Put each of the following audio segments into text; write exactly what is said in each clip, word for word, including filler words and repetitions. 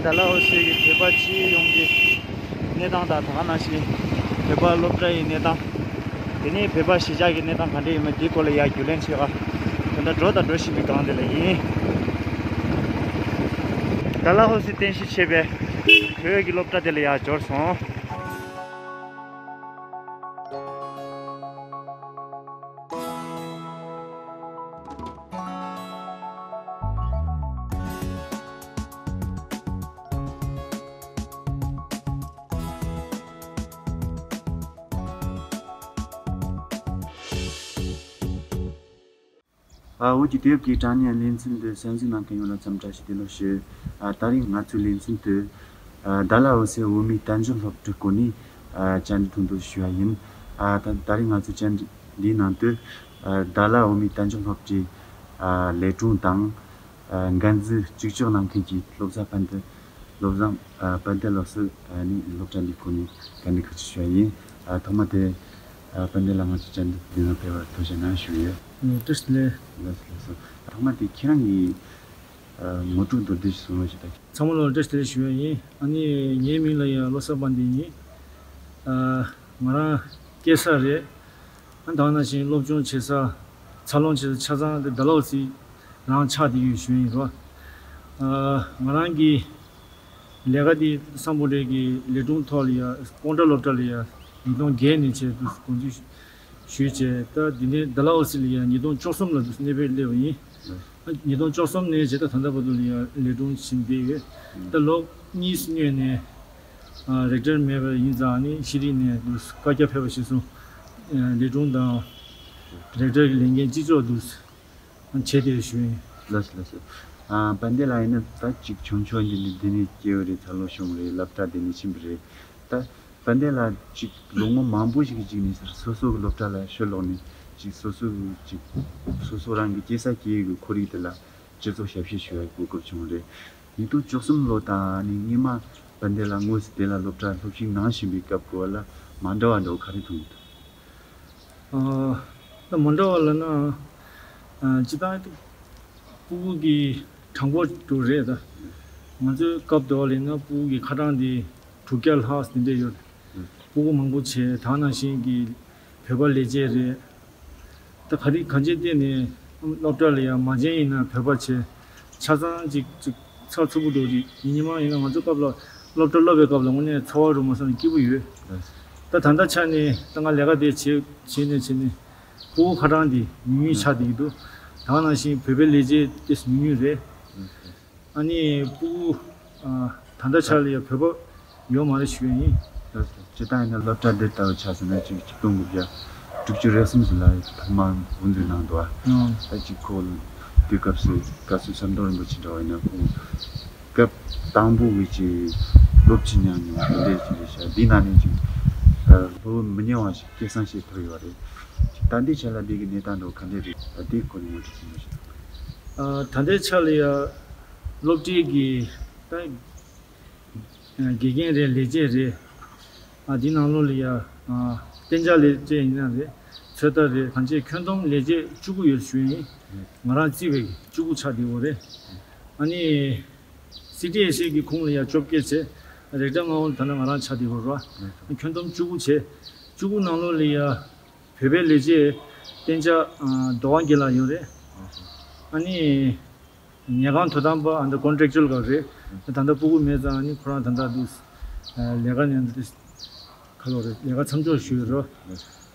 ཌལ་ཧོ་སི་གི་བོད་པ་སྤྱི་ཡོངས་ཀྱི་གནས་སྟངས་དང་། ད་ག་ནང་བཞིན་བོད་པ་སློབ་གྲྭ་ཡི་གནས་སྟངས། དེ་ནས་བོད་པ་གཞིས་ཆགས་ཀྱི་གནས་སྟངས་ག་འདྲ་ཡིན་མིན། དེའི་སྐོར་ལ་ཡར་རྒྱུས་ལོན་བྱེད་པ། དེ་འདྲ་འགྲོ་དང་འགྲོ་བཞིན་པའི་སྒང་དེ་ལ་ཡིན། ཌལ་ཧོ་སི་རྟེན་གཞི་བྱས་པའི་བོད་ཀྱི་སློབ་གྲྭ་དེ་ལ་ཡར་འབྱོར་སོང་། ཨ། བོད་ཀྱི་དུས་བབ་ཀྱི་དྲ་བརྙན་ལེ་ཚན་འདི་གསན་གཟིགས་གནང་མཁན་ཡོངས་ལ་འཚམས་འདྲི་ཞུ། བདེ་ལེགས་ཞུ། ཨ། ད་རིང་ང་ཚོའི་ལེ་ཚན་དུ། ཨ། ཌལ་ཧོ་སི་བོད་མིའི་དལ་འབྱོར་སློབ་གྲྭའི་སྐོར་ནས། ཨ། བཅར་འདྲི་ཐུང་ཐུང་ཞུ་བ་ཡིན། ཨ། ད་ད་རིང་ང་ཚོའི་བཅར་འདྲི་འདིའི་ནང་དུ། ཨ། ཌལ་ཧོ་བོད་མིའི་དལ་འབྱོར་སློབ་གྲྭའི། ཨ། ལས་དྲུང་དང་། ཨ། འགན་འཛིན་གཅིག་ལྕོགས་གནང་མཁན་གྱི་སློབ་གྲྭ་དཔལ་ལྡན། བློ་བཟང་། ཨ། དཔལ་ལྡན་ལགས་སུ། ཨ་ནི་སློབ་གྲྭ་འདིའི་སྐོར་ནས་བཀའ་འདྲི་ཁག་ཅིག་ཞུ་བ་ཡིན། ཨ། ཐོག་མ་དེ། ཨ། དཔལ་ལྡན་ལགས་ང་ཚོའི་བཅར་འདྲི་འདི་ནང་ཕེབས་པར་ཐུགས་རྗེ་གནང་ཞུ་ཡོད། ཨ། བཀྲ་ཤིས་བདེ་ལེགས། ལགས་སོ། ལགས་སོ། ཐོག་མ་དེ་ཁྱེད་རང་གི། ཨ། ངོ་སྤྲོད་མདོར་བསྡུས་ཤིག་གསུང་རོགས་ཞུ་དང་། ཚང་མ་ལ་བཀྲ་ཤིས་བདེ་ལེགས་ཞུ་ཡ་ཡིན། ཨ་ནི་ངའི་མིང་ལ་ཡ་བློ་བཟང་དཔལ་ལྡན་ཡིན། ཨ། ང་རང་སྐྱེས་ས་རེད། ཨ། ད་ག་ནང་བཞིན་སློབ་སྦྱོང་བྱེད་ས། འཚར་ལོངས་བྱེད་ས་ཆ་ཚང་དེ་ཌལ་ཧོ་སི་རང་ཆགས་བསྡད་ཡོད་ཞུ་ཡིན་རོ། ཨ། ང་རང་གི་ལས་ཀ་དེ་སམ་བྷོ་ཊའི་གི་ལས་དྲུང་ཐོག་ལ་ཡ་སྤོན་ཊ་སློབ་གྲྭ་ལ་ཡ་ཉིས་སྟོང་བརྒྱད་ནས་བྱས་འདུག་འགོ་འཛུགས་ཞུས་བྱས། ད་དེ་ནས་ཌལ་ཧོ་སི་ལ་ཡ་ཉིས་སྟོང་བཅུ་གསུམ་ལ་འདུག་གནས་སྤོས་སླེབས་པ་ཡིན། ཉིས་སྟོང་བཅུ་གསུམ་ནས་བྱས་ད་ད་ལྟ་བར་དུ་ལ་ཡ་ལས་དྲུང་བྱས་བསྡད་ཡོད། ད་ལོ་གཉིས་སུ་སྔོན་ནས། ཨ། རེག་ཊར་མེད་པ་ཡིན་ཙང་ནི་ཤེས་རིག་ནས་འདུག་བཀའ་རྒྱ་ཕེབས་པ་ཞིག་སོང་། ཨ། ལས་དྲུང་དང་རེག་ཊར་གྱི་ལས་འགན་གཅིག་ལྕོགས་འདུག་བྱས་བསྡད་ཞུ་ཡིན། ལགས་སོ། ལགས་སོ། ཨ། དཔལ་ལྡན་ལགས་ཡིན་ན་ད་ཅིག་ཆུང་ཆུང་འདི་ནས་འདི་ནས་སྐྱེས་པ་རེད། འཚར་ལོངས་བྱུང་བ་རེད། སློབ་གྲྭ་འདི་ནས་ཕྱིན་པ་རེད། ད་དཔལ་ལྡན་ལགས་ཅིག་ལོ་ངོ་མང་པོ་ཞིག་གི་རྗེས་ནས་སོ་སོ་གི་སློབ་གྲྭ་ལ་ཕྱིར་ལོག་ནས་ཅིག་སོ་སོ་གི་ཅིག་སོ་སོ་རང་གི་སྐྱེས་ས་སྐྱེས་ཡུལ་གྱི་ཁོར་ཡུག་དེ་ལ་སྤྱི་ཚོགས་ཞབས་ཕྱི་ཞུ་བའི་གོ་སྐབས་བྱུང་བ་རེད། ཉིས་སྟོང་བཅུ་གསུམ་ལོ་དང་ནི་སྔོན་མ་དཔལ་ལྡན་ལགས་དངོས་སུ་དེ་ལ་སློབ་གྲྭར་སློབ་ཞུགས་གནང་བཞིན་པའི་སྐབས་ཀྱི་བར་ལ་མ་འདྲ་བ་འདྲ་བོ་ག་རེ་མཐོང་གི་འདུག་ཨ། ད་མ་འདྲ་བ་ལབ་ན། ཨ། སྤྱིར་བཏང་སྤུ་གུ་གི་གྲངས་འབོར་དུ་རེད་ད། ང་ཚོའི་སྐབས་དུ་བ་ལབ་ན་སྤུ་གུ་གི་ཁ་གྲངས་དེ་དྲུག་བརྒྱ་ལྷག་དེ་འདྲ་ཡོད། སྤུ་གུ་མང་པོ་བྱས། ད་ག་ནང་བཞིན་གྱི་བོད་པ་ལས་བྱེད་རེད། ད་ག་རེ་གང་ཅིའི་སྟེང་ནས་སློབ་གྲྭ་ལ་ཡང་མ་བྱན་ཡིན་ན་བོད་པ་བྱས། ཆ་ཚང་ཅིག་ཅིག་ཚགས་ཚུད་པོ་འདུག་རེད། ཡིན་ཉི་མ་ཡིན་ན་ང་ཚོ་སྐབས་ལ་སློབ་གྲྭ་སློབ་པའི་སྐབས་ལ་དངོས་གནས་ཚོར་བ་རུ་མ་སོང་ནས་སྐྱིད་པོ་ཡོད། ད་ད་ལྟ་ཆ་ནས་ད་ང་ལས་ཀ་དེ་བྱེད་བྱེད་ནས་བྱེད་ནས་སྤུ་གུ་ཁ་གྲངས་དེ་ཉུང་ཉུང་ཆགས་བསྡད་ཀྱི་འདུག་ད་ག་ནང་བཞིན་བོད་པའི་ལས་བྱེད་དེ་ཉུང་ཉུང་རེད། ཨ་ནི་སྤུ་གུ། ཨ། ད་ལྟ་ཆ་ལ་ཡང་བོད་པ་ཡོད་མ་རེད་ཞུ་ཡ་ཡིན། ལགས་སོ། སྤྱིར་བཏང་ཡིན་ན་སློབ་གྲྭ་འདི་ལྟ་བུ་ཆ་བཞག་ན་ཅིག་ཆིག་སྟོང་དགུ་བརྒྱ་དྲུག་ཅུ་རེ་གསུམ་ཙམ་ལ་ཐོག་མར་འགོ་འཛུགས་གནང་འདུག་ཨ། ཨང་། ད་ཅིག་ཁོ་དུས་སྐབས་སུ་བཀའ་ཟུར་ཟམ་གདོང་རིན་པོ་ཆེ་འདྲ་བ་ཡིན་ན་ཁོང་སྐབས་དང་པོ་གི་ཅིག་སློབ་ཕྲུག་མྱངས་མྱོང་དེ་འདྲས་ཅིག་རེད་ཤག་འདི་ནང་ནས་ཅིག་ཨ། སློབ་མི་ཉུང་བ་ཞིག་སྐྱེད་སྲིང་བྱས་ཐུབ་ཡོད་རེད། ད་ལྟའི་ཆ་ལ་འདི་གི་གནས་སྟངས་འདྲ་བོ་ག་འདྲས་རེད། ད་འདིའི་སྐོར་ནས་ངོ་སྤྲོད་ཅིག་གནང་ཞིག་ཨ། ད་ལྟའི་ཆ་ལ་ཡ་སློབ་གྲྭའི་གི་ད་དགེ་རྒན་རེད། ལས་བྱེད་རེད། ཨ། འདི་ནང་ལོགས་ལ་ཡ། ཨ། གཏན་འཇགས་ལས་བྱེད་ཡིན་ན་རེད། ཚོད་ལྟ་རེད། གང་ཅི་ཁྱོན་བསྡོམས་ལས་བྱེད་བཅུ་དགུ་ཡོད་ཞུ་ཡིན། ང་རང་བརྩིས་པའི་བཅུ་དགུ་ཆགས་བསྡད་ཡོད་རེད། ཨ་ནི་སི་ཊི་ཨེ་སི་གི་ཁོངས་ལ་ཡ་བཅོ་བརྒྱད་བྱས། རེག་ཊར་མངའ་དབང་ད་ནི་ང་རང་ཆགས་བསྡད་ཡོད་རེད་བ། ཁྱོན་བསྡོམས་བཅུ་དགུ་བྱས། བཅུ་དགུ་ནང་ལོགས་ལ་ཡ། བོད་པའི་ལས་བྱེད་གཏན་འཇགས། ཨ། རྡོ་སྒང་དགེ་ལགས་ཡོད་རེད། ཨ་ནི་ཉལ་ཁང་དོ་དམ་པ་ཨ་འདྲ་ཀོན་ཊེག་ཅུ་ཨལ་ག་རེད། ད་ལྟ་སྤུ་གུ་མེད་ཙང་ཨ་ནི་ཁོ་རང་ད་ལྟ་འདུག་ལས་ཀ་ནས་འདི་ག་ལོ་རེད། ལས་ཀ་མཚམས་འཇོག་ཞུས་ཡོད་རེད།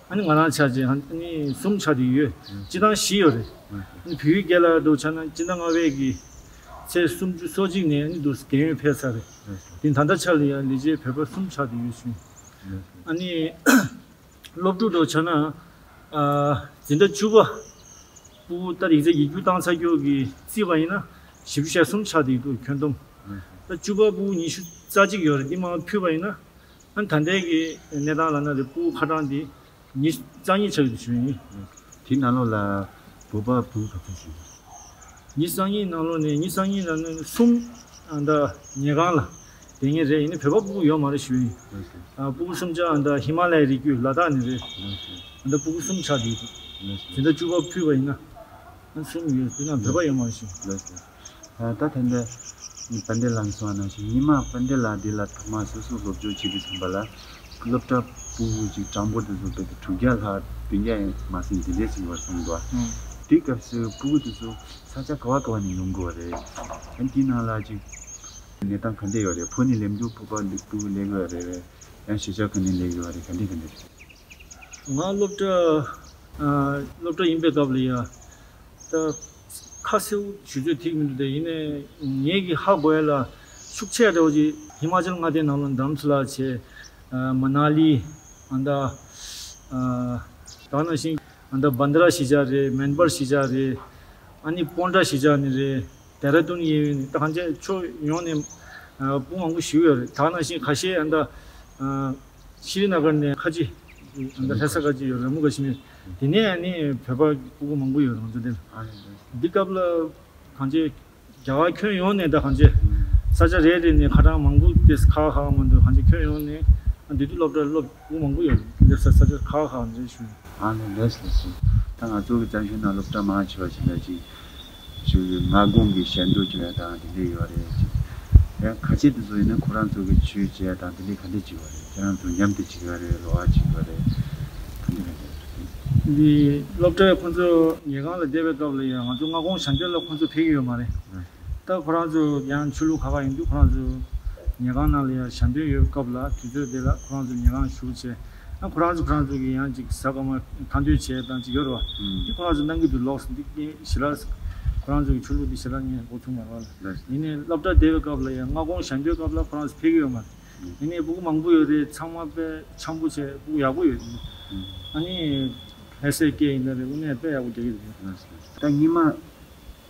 ཨ་ནི་ང་རང་ཆགས་རྗེས་ཨ་ནི་གསུམ་ཆགས་བསྡད་ཡོད། སྤྱིར་བཏང་བཞི་ཡོད་རེད། ཨ་ནི་བོད་ཡིག་དགེ་ལགས་འདྲ་བོ་ཆགས་ན་སྤྱི་ཟླ་ལྔ་པའི་གི་ཚེས་སུམ་ཅུ་སོ་གཅིག་ནས་ཨ་ནི་འདུག་རྒན་ཡོལ་ཕེབས་ཚར་རེད། དེ་ད་ལྟ་ཆ་ལ་ཡང་ལས་བྱེད་བོད་པ་གསུམ་ཆགས་བསྡད་ཡོད་ཞུ། ཨ་ནི། སློབ་ཕྲུག་འདྲ་བོ་ཆགས་ན། ཨ། འཛིན་གྲྭ་བཅུ་པ་སྤུ་གུ་ད་ཡིག་ཚད་ཡིག་རྒྱུགས་བཏང་ཚར་རྒྱུ་གི་བརྩིས་པ་ཡིན་ན་བཞི་བཅུ་ཞེ་གསུམ་ཆགས་བསྡད་འདུག་ཁྱོན་བསྡོམས། ད་བཅུ་པ་སྤུ་གུ་ཉི་ཤུ་རྩ་གཅིག་ཡོད་རེད། འདི་མར་ཕུད་པ་ཡིན་ན། ཨ། ད་ལྟའི་གི་གནས་སྟངས་ལབ་ན་རེད། སྤུ་གུ་ཁ་གྲངས་འདི་ཉི་ཤུ་རྩ་གཉིས་ཆགས་ཀྱི་འདུག་ཞུ་ཡིན། དེའི་ནང་ལོགས་ལ་བོད་པ་སྤུ་གུ་ག་ཚོད་ཞིག་ཉི་ཤུ་རྩ་གཉིས་ནང་ལོགས་ནས་ཉི་ཤུ་རྩ་གཉིས་ནང་ནས་གསུམ་ཨ་ད་ཉལ་ཁང་ལ་བསྡད་མཁན་རེད། ཡིན་ནའི་བོད་པ་སྤུ་གུ་ཡོད་མ་རེད་ཞུ་ཡིན། ཨ། སྤུ་གུ་གསུམ་ཆ་ཨ་ད་ཧི་མ་ལ་ཡའི་རི་རྒྱུད་ལ་དྭགས་ནས་རེད། ཨ་ད་སྤུ་གུ་གསུམ་ཆགས་བསྡད་འདུག་དེ་འདྲ་བཅུ་པ་ཕུད་པ་ཡིན་ན་ཨ་གསུམ་ཡོད། དེ་ནང་བོད་པ་ཡོད་མ་རེད་ཞུ། ཨ། ད་ད་ལྟ་ ངས་དཔལ་ལྡན་ལགས་གསུངས་པ་ནང་བཞིན་ཉི་མ་དཔལ་ལྡན་ལགས་འདི་ལ་ཐོག་མར་སོ་སོ་སློབ་སྦྱོང་བྱེད་དུས་ཙམ་པ་ལ་སློབ་གྲྭ་ཕྲུ་གུ་ཅིག་གྲངས་འབོར་དེ་ཚོ་རྦད་དེ་དྲུག་བརྒྱ་ལྷག་བདུན་བརྒྱ་ཡང་མ་ཟིན་དེ་འདྲས་ཅིག་ཡོད་གསུངས་འདུག་བ། ཨང་། དེའི་སྐབས་སུ་ཕྲུ་གུ་དེ་ཚོ་ས་ཆ་ག་བ་ག་བ་ནས་ཡོང་དགོས་པ་རེད། ཨ་ནི་དེའི་ནང་ལ་ཅིག་གནས་སྟངས་ག་འདྲས་ཡོད་རེད། བོད་ནས་སླེབས་འདུག་ཕྲུ་གུ་ཕྲུ་གུ་སླེབས་ཡོད་རེད། ཡང་གཞིས་ཆགས་ག་ནས་སླེབས་ཡོད་རེད། ག་འདྲས་ག་འདྲས་རེད། ང་སློབ་གྲྭ་ཨ་སློབ་གྲྭ་ཡིན་པའི་སྐབས་ལ་ཡ། ད་ཁ་གསལ་པོ་ཞུ་ཚོད་ཐིག་མི་འདུག་དེ་ཡིན་ནའི་ངེད་ཀྱི་ཧ་གོ་ཡ་ལ་ཤུགས་ཆེ་འདྲ་བོ་ཅིག་ཧི་མ་ཅལ་མངའ་སྡེའི་ནང་ལ་དྷ་རམ་ས་ལ་བྱས། ཨ་མ་ན་ལི། ཨ་ད་ཨ་ད་ནང་བཞིན་ཨ་ད་བྷན་དྷ་ར་གཞིས་ཆགས་རེད། མན་སྦར་གཞིས་ཆགས་རེད། ཨ་ནི་པོན་ཏྲ་གཞིས་ཆགས་ནས་རེད། ཌེ་ར་ཌུན་ཡིན་ད་གང་ཅི་ཕྱོགས་ཡོངས་ནས་ཨ་སྤུ་མང་པོ་ཞིག་ཡོད་རེད། ད་ནང་བཞིན་ཁ་ཤས་ཨ་ད་ཨ་ཤི་རི་ན་གར་ནས་ཁ་ཅིག་ཨ་ད་ལྷ་ས་ཁ་ཅིག་ཡོད། ར་མུ་ཀ་ཤི་མི་དེ་ནས་ཨ་ནི་བོད་པ་སྤུ་གུ་མང་པོ་ཡོད་རེད། ང་ཚོ་དེ་ལ་འདི་སྐབས་ལ་གང་ཅི་རྒྱ་གར་ཁྱོན་ཡོངས་ནས་ད་གང་ཅི་ས་ཆ་རེ་རེ་ནས་ཁ་གྲངས་མང་པོ་དེ་ཁག་ཁག་མ་འདུག་གང་ཅི་ཁྱོན་ཡོངས་ནས་ཨ་འདི་དུས་སློབ་གྲྭ་སློབ་སྤུ་གུ་མང་པོ་ཡོད་རེད། སླེབས་ས་ས་ཆ་ཁག་ཁག་འདྲ་ཞུ། ཨ་ནི་ལགས་ལགས་སོ། ད་ང་ཚོ་གི་བཙན་བྱོལ་ནང་སློབ་གྲྭ་མང་ཆེ་བ་ཞིག་ལ་ཅིག་ཅིག་སྔ་དགོང་གི་ཞལ་འདོན་བྱེད་ཡ་དང་དེ་འདྲས་ཡོད་རེད་ཅིག་ཡང་ཁ་ཆེ་དེ་ཚོ་ཡིན་ན་ཁོ་རང་ཚོ་གི་ཆོས་བྱེད་ཡ་དང་དེ་འདྲས་ག་འདྲས་བྱེད་པ་རེད། ཁྱེད་རང་ཚོ་མཉམ་དུ་བྱེད་ཀྱི་ཡོད་རེད། རོགས་པ་བྱེད་ཀྱི་ཡོད་རེད། ག་འདྲས་ག་འདྲས་རེད། འདི་སློབ་གྲྭའི་ཁོང་ཚོ་ཉལ་ཁང་ལ་བསྡད་པའི་སྐབས་ལ་ཡང་ང་ཚོ་སྔ་དགོང་ཞལ་འདོན་ལ་ཁོང་ཚོ་ཕེབས་ཀྱི་ཡོད་མ་རེད། ད་ཁོ་རང་ཚོ་ཡང་ཆོས་ལུགས་ཁག་ཁག་ཡིན་དུས་ཁོ་རང་ཚོ་ཉལ་ཁང་ནང་ལ་ཡང་ཞལ་འདོན་ཡོད་སྐབས་ལ་དུས་ཚོད་དེ་ལ་ཁོ་རང་ཚོ་ཉལ་ཁང་བཞུགས་བྱས། ཨ་ཁོ་རང་ཚོ་ཁོ་རང་ཚོ་གི་ཡང་ཅིག་ཟ་སྐར་མ་ཐང་དོད་བྱས་དང་ཅིག་ཡོད་རེད་བ། དེ་ཁོ་རང་ཚོ་གནང་གི་འདུག་ལོགས་འདི་ངས་ཞེ་དྲག་ཁོ་རང་ཚོ་གི་ཆོས་ལུགས་འདི་ཞེ་དྲག་ངས་མགོ་ཚོད་མ་རེད་བ། ཡིན་ནའི་སློབ་གྲྭ་བསྡད་པའི་སྐབས་ལ་ཡང་སྔ་དགོང་ཞལ་འདོན་སྐབས་ལ་ཁོ་རང་ཚོ་ཕེབས་ཀྱི་ཡོད་མ་རེད། ཡིན་ནའི་སྤུ་གུ་མང་པོ་ཡོད་རེད། ཚང་མ་དཔེ་འཆམ་པོ་བྱས་སྤུ་གུ་ཡག་པོ་ཡོད། ཨ་ནི་ལྷ་སའི་སྐད་ཡིན་ན་རེད། དངོས་གནས་དཔེ་ཡག་པོ་རྒྱག་གི་འདུག་ད་ཉི་མ་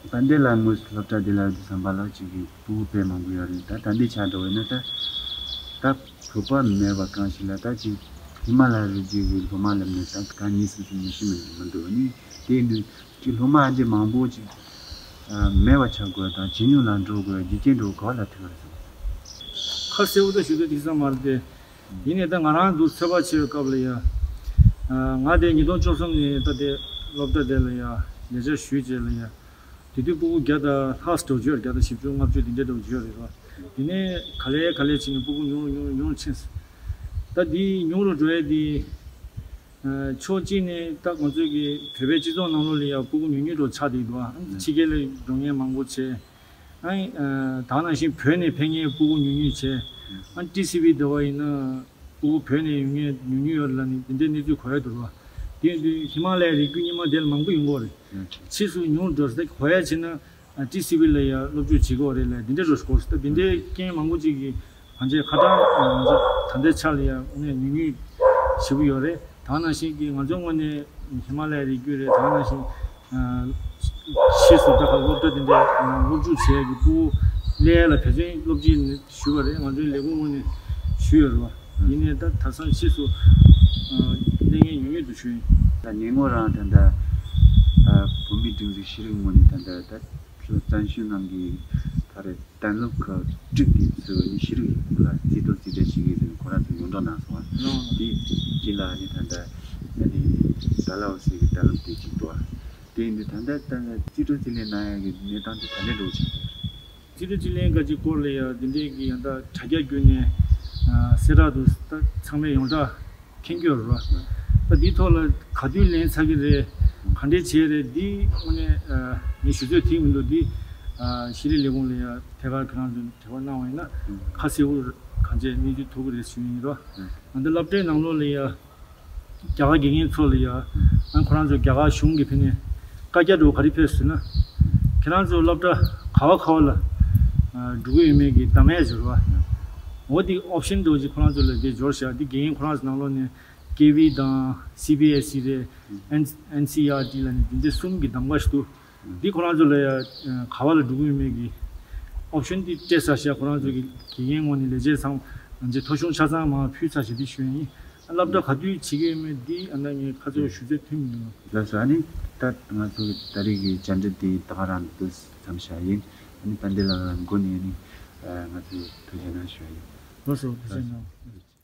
ད་འདི་ལ་དངོས་སུ་སློབ་གྲྭ་འདི་ལ་འདི་བསམ་པ་ལ་ཅིག་གི་སྤུ་གུ་དཔེ་མང་པོ་ཡོད་རེད། ད་ད་འདི་ཆ་འགྲོ་བས་ན་ད་ད་བོད་པ་མེད་པ་གང་ཞིག་ལ་ད་ཅིག་ཧི་མ་ལ་རི་རྒྱུད་ཀྱི་སློབ་མ་སླེབས་ནས་ད་གང་ཉིད་སུ་སུ་མི་ཤི་མི་མི་འདུག་ནི་དེ་ནི་ཅིག་སློབ་མ་འདི་མང་པོ་ཅིག་མེད་པ་ཆགས་དགོས་དང་ཇེ་ཉུང་ལ་འགྲོ་དགོས་རྒྱུ་རྐྱེན་འགྲོ་ག་བ་ལ་ཐུག་རེད་བསམ། ཁ་གསལ་པོ་ད་ཞུ་ད་དེ་བསམ་མ་རེད་དེ། ཡིན་ནའི་ད་ང་རང་འདུག་ཚོད་དཔག་བྱེད་པའི་སྐབས་ལ་ཡ། ང་དེ་ཉིས་སྟོང་བཅུ་གསུམ་ནས་ད་དེ་སློབ་གྲྭ་དེ་ལ་ཡ་ལས་བྱ་ཞུས་རྗེས་ལ་ཡ། དེ་དུས་སྤུ་གུ་བརྒྱ་དང་ལྷག་འགྲོ་རྒྱུ་ཡོད་རེད། བརྒྱ་དང་བཞི་བཅུ་ལྔ་བཅུ་དེ་འདྲ་འགྲོ་རྒྱུ་ཡོད་རེད་བ། དེ་ནས་ག་ལེ་ག་ལེ་བྱས་ནས་སྤུ་གུ་ཉུང་རུ་ཉུང་རུ་ཉུང་རུ་ཕྱིན་སོང་། ད་དེ་ཉུང་རུ་འགྲོ་ཡས་དེ། ཕྱོགས་གཅིག་ནས་ད་ང་ཚོའི་གི་བོད་པའི་སྤྱི་ཚོགས་ནང་ལོགས་ལ་ཡ་སྤུ་གུ་ཉུང་ཉུང་འགྲོ་ཆགས་བསྡད་འདུག་ཨ། ཕྱི་རྒྱལ་ལ་འགྲོ་མཁན་མང་པོ་བྱས། ཨ་ནི་ད་ནང་བཞིན་བོད་ནས་ཕེབས་མཁན་སྤུ་གུ་ཉུང་ཉུང་བྱས། ཨ་ནི་ཊི་སི་ཝི་འདྲ་བ་ཡིན་ན་སྤུ་གུ་བོད་ནས་ཡོང་མཁན་ཉུང་ཉུང་ཡོད་ལ་ནི་འདི་འདྲའི་གནས་ཚུལ་གོ་ཡ་འདུག་བ། དེ་ཡིན་དུས་ཧི་མ་ལ་ཡའི་རི་རྒྱུད་རྙིང་མ་དེ་ལ་མང་པོ་ཡོང་གི་ཡོད་རེད། ཕྱིས་སུ་ཉུང་འགྲོ་ས་གོ་ཡ་བྱས་ན། ཊི་སི་ཝི་ལ་ཡ་སློབ་སྦྱོང་བྱེད་དགོས་རེད་ལ་འདི་འདྲ་རུ་སྐོར་ད་འདི་འདྲའི་རྐྱེན་མང་པོ་ཅིག་གིས་ང་ཚོའི་ཁ་གྲངས་ང་ཚོ་ད་ལྟའི་ཆ་ལ་ཡ་དངོས་གནས་ཉུང་ཉུང་ཞེ་པོ་ཡོད་རེད། ད་ནང་བཞིན་གྱི་ང་ཚོའི་ངོས་ནས་ཧི་མ་ལ་ཡའི་རི་རྒྱུད་རེད། ད་ནང་བཞིན་ཕྱིས་སུ་ད་ག་སློབ་གྲྭ་འདི་འདྲའི་སློབ་སྦྱོང་བྱེད་ཡ་གི་སྤུ་གུ་སླེབས་ཡ་ལ་བེད་སྤྱོད་སློབ་སྤྱི་ནས་ཞུས་པ་རེད། ང་ཚོའི་ལས་ཁུངས་ངོས་ནས་ཞུས་ཡོད་རེད་བ། ཡིན་ནའི་ད་ད་སང་ཕྱིས་སུ་སླེབས་མཁན་ཉུང་ཉུང་འདུག་ཞུ་ཡིན། ད་ངས་ངོ་རང་ད་ལྟ་བོད་མིའི་སྒྲིག་འཛུགས་ཤེས་རིག་ངོས་ནས་ད་ལྟ་ད། ལྷོ་བཙན་བྱོལ་ནང་གི་ད་རེས་གཏན་སློབ་ཁག་དྲུག་དེ་ཚོ་ནི་ཤེས་རིག་ལ་རྩིས་ཐོ་རྩིས་སྤྲད་བྱེད་ཀྱི་ཟེར་ནས་ཁོ་རང་ཚོ་ཡོངས་གྲགས་གནང་སོང་བ། དེ་གཅིག་ལ་ནི་ད་ལྟ་ནི་ད་ལའོ་སི་གི་གཏན་སློབ་དེ་གཅིག་འདུག་བ། དེ་ཡིན་དུས་ད་ལྟ་ད་རྩིས་སྤྲོད་རྩིས་ལེན་གནང་ཡག་གི་གནས་སྟངས་དེ་ད་ལྟ་འགྲོ་ཆགས་ཀྱི་རེད། རྩིས་སྤྲོད་རྩིས་ལེན་ག་ཅིག་སྐོར་ལ་ཡང་འདི་འདྲའི་གི་ཡང་ད་དྲ་རྒྱ་བརྒྱུད་ནས་གསལ་བསྒྲགས་དུ་ད་ཚང་མས་ཡོངས་གྲགས། མཁྱེན་གྱི་ཡོད་རེད་བ། ད་འདིའི་ཐོག་ལ་ག་དུས་ལེན་ཚར་གྱི་རེད། ག་འདྲས་བྱས་རེད། འདི་དངོས་གནས་ངས་ཞུ་ཚོད་ཐིག་མི་འདུག་འདི་ཤེས་རིག་ལས་ཁུངས་ལ་ཡ་ཐད་ཀར་ཁྱེད་རང་ཚོས་དྲི་བ་གནང་བ་ཡིན་ན་ཁ་གསལ་པོ་གང་བྱས་གནས་ཚུལ་ཐོབ་ཀྱི་རེད་ཞུ་ཡིན་རོ། ང་འདི་སློབ་གྲྭའི་ནང་ལོགས་ལ་ཡ་རྒྱ་གར་དགེ་རྒན་ཚོ་ལ་ཡ་ཨ་ཁོ་རང་ཚོ་རྒྱ་གར་གཞུང་གི་ཕི་ནས་བཀའ་རྒྱ་འདྲ་བོ་ག་རེ་ཕེབས་ཟེར་ན། ཁྱེད་རང་ཚོ་སློབ་གྲྭ་ག་བ་ག་བ་ལ་འགྲོ་གི་ཡོད་མེད་ཀྱི་གདམ་ཡས་འབྱོར་བ། འོ་འདི་ཨོབ་ཤན་འདྲ་བོ་ཅིག་ཁོ་རང་ཚོ་ལ་འདི་འབྱོར་བཞག་འདི་དགེ་རྒན་ཁོ་རང་ཚོ་ནང་ལོགས་ནས། ཀེ་ཝི་དང་སི་བི་ཨེས་ཨི་རེད། ཨེན་སི་ཨར་ཊི་ལ་ནི་འདི་འདྲའི་གསུམ་གྱི་གདམ་ག་ཞིག་འདུག་འདི་ཁོ་རང་ཚོ་ལ་ཡ་ག་བ་ལ་འགྲོ་གི་ཡོད་མེད་ཀྱི་ཨོབ་ཤན་འདི་སྤྲད་ཚར་ཤག་ཁོ་རང་ཚོ་གི་དགེ་རྒན་ངོས་ནས་ལས་བྱེད་ཚང་མ་ཐོ་གཞུང་ཆ་ཚང་མ་ཕུལ་ཚར་ཞེས་འདི་ཞུ་ཡ་ཡིན། སློབ་གྲྭ་ག་དུས་བྱེད་ཀྱི་ཡོད་མེད་འདི་ཨ་ན་ངས་ཁ་ཚོད་ཞུ་ཚོད་ཐོན་མི་འདུག་ལགས་སོ། ཨ་ནི་ད་ང་ཚོ་གི་ད་རེས་ཀྱི་བཅར་འདྲི་འདི་ད་ག་རང་དུ་མཚམས་བཞག་ཡིན། ཨ་ནི་དཔལ་ལྡན་ལགས་ལ་མགོ་ནས་ནི་ང་ཚོ་ཐུགས་རྗེ་གནང་ཞུ་ཡ་ཡིན། ལགས་སོ། ཐུགས་རྗེ་གནང་།